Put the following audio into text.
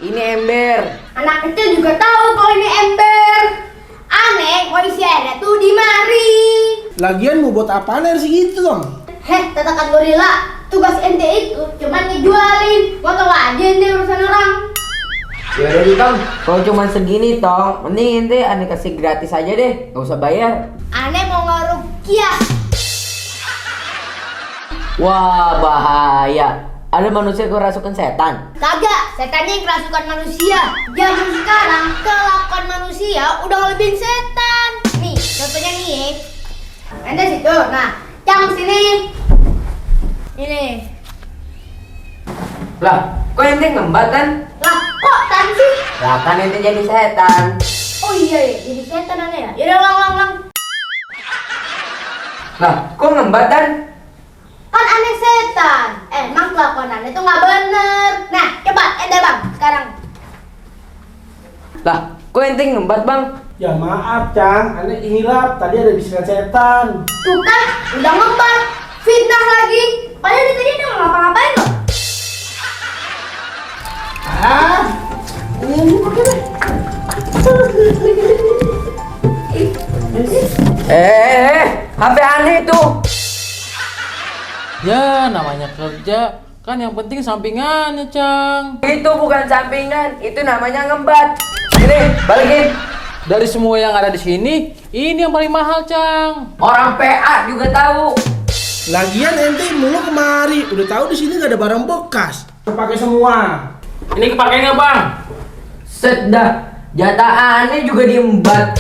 Ini ember. Anak kecil juga tahu kalau ini ember. Aneh, kok isi airnya tuh di mari. Lagian mau buat apaan air segitu dong? Heh, tatakan gorila. Tugas ente itu cuma ngejualin. Mau tau aja ente urusan orang. Ya udah nih Tong, kalau cuma segini Tong, mending ente aneh kasih gratis aja deh, nggak usah bayar. Aneh mau ngerukiah. Wah bahaya. Ada manusia kerasukan setan. Kagak, setannya yang kerasukan manusia. Zaman sekarang kelakuan manusia udah ngelebihin setan. Nih, contohnya nih. Ente situ, nah, yang sini. Ini. Lah, kok ente ngembat kan? Lah, kok tan sih? Lah kan ente jadi setan. Oh iya ya, jadi setan aneh ya. Yaudah ulang. Lah, kok ngembat kan? Kan aneh setan. Emang kelakuan aneh tuh nggak bener. Nah, coba ente bang, sekarang. Lah, kok ente ngembat bang? Ya maaf Cang, aneh hilap, tadi ada bisikan setan. Tuh kan, udah ngembat. Fitnah lagi. Padahal dia tadi udah ngapa-ngapain loh. Ini pakai deh. HP aneh itu. Ya namanya kerja kan yang penting sampingannya Cang. Itu bukan sampingan, itu namanya ngembat. Ini balikin. Dari semua yang ada di sini, ini yang paling mahal Cang. Orang PA juga tahu. Lagian ente mulu kemari, udah tahu di sini gak ada barang bekas. Pakai semua. Ini kepake nggak Bang? Set dah, jatah aneh juga diembat.